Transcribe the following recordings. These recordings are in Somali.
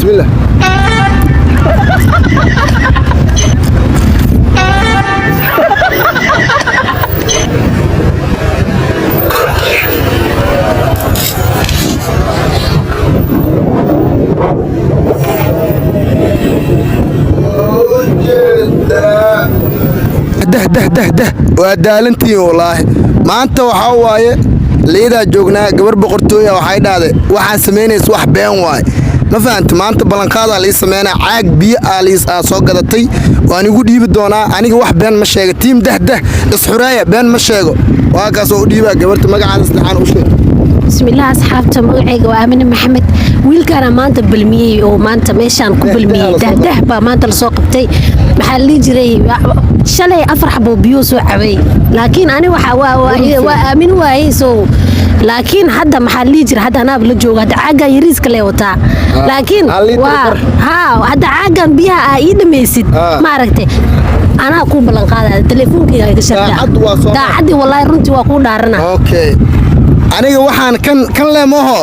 Bismillah. Dah dah dah dah, waa daalantiin wallaahi. Maanta waxaa waaye liidaa joognaa, gabar boqortooya waxay dhahday waxaan samaynaysa wax been waaye. Ma fahanta? Maanta ballanqaadaa lii sameynaa, caag biyo aa liis aa soo gadatay, waan igu dhiibi doonaa. Aniga wax been ma sheega. Tiim dah dah, isxureeya, been ma sheego. Waa kaas oo u dhiibaa gabarta. Magacaada saddexaan u sheeg. Bismillaah asxaabta, magacayga waa Aamine Maxamed. Wiilkaana maanta balmiyey oo maanta meeshaan ku balmiyey. Dahdah baa maanta lasoo qabtay. Maxaa la dhihi jiray, shalay 4 xaboo biyo soo cabay, laakiin ani waxa waa aamin waayey. So laakiin hadda maxaa la dhihi jiray, hadda anaaba la jooga, hadda caaggan yariiska lee wataa, laakiin waa haa, hadda caaggan biyaha aa ii dhamaysid, ma aragtay, anaa kuu ballan qaadaya, telefoonkayga iga shardaa. Daacadii wallaahi, runtii waa kuu dhaarana. Okay, aniga waxaan kan kan lee maho,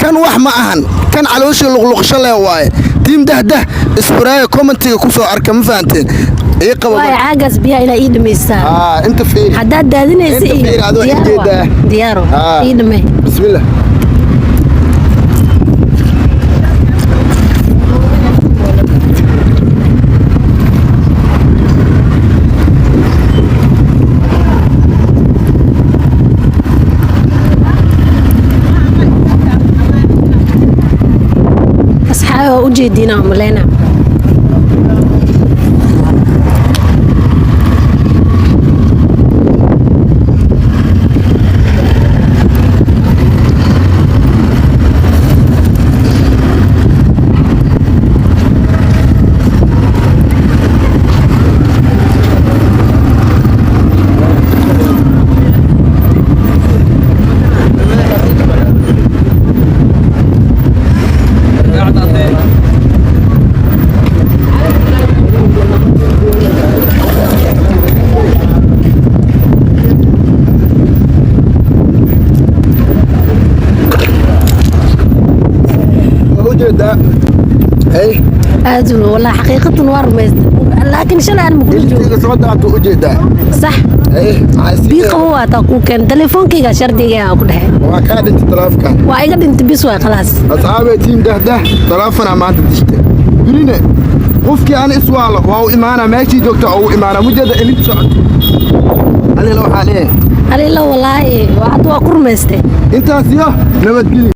kan wax ma ahan, kan calooshii luqluqsho lee waaye. Tiim dahdah, isxuraaya, commentiga ku soo arka. Ma fahanteen? Ii qabo. Waay, caagaas biyaha ilaa ii dhamaysaa. Inta fiiri. Haddaad daadinaysa. Inta fiiri, adoo ii jeedaa. Diyaaro, ii dhamay. Bismillah. Asxaabi, waa ujeediina maleyna. Waa ujeedaa, hey. Aad walaa, xaqiiqatan waa rumaystay, laakiin shalay aan makula joogo. Iltiga soo daatu ujeedaa. Sax. Hey, maxaa bii qabo waataa kuu keen telefoonkayga shardiga aan ku dhexe. Waa kaa dhintay taleefankan. Waa iga dhintay, bis waay, khalaas. Asxaabay, tiim dahdah, taleefanaa maanta dishtay. Birine qofkii aan iswaalo waa u imaanaa, meeshii joogta oo u imaanaa. Mujeeda ilinta socoto alila waxaa leeyahay. Alila walaahi, hadda waa ku rumaystay. Intaas iyo nabadgelyo.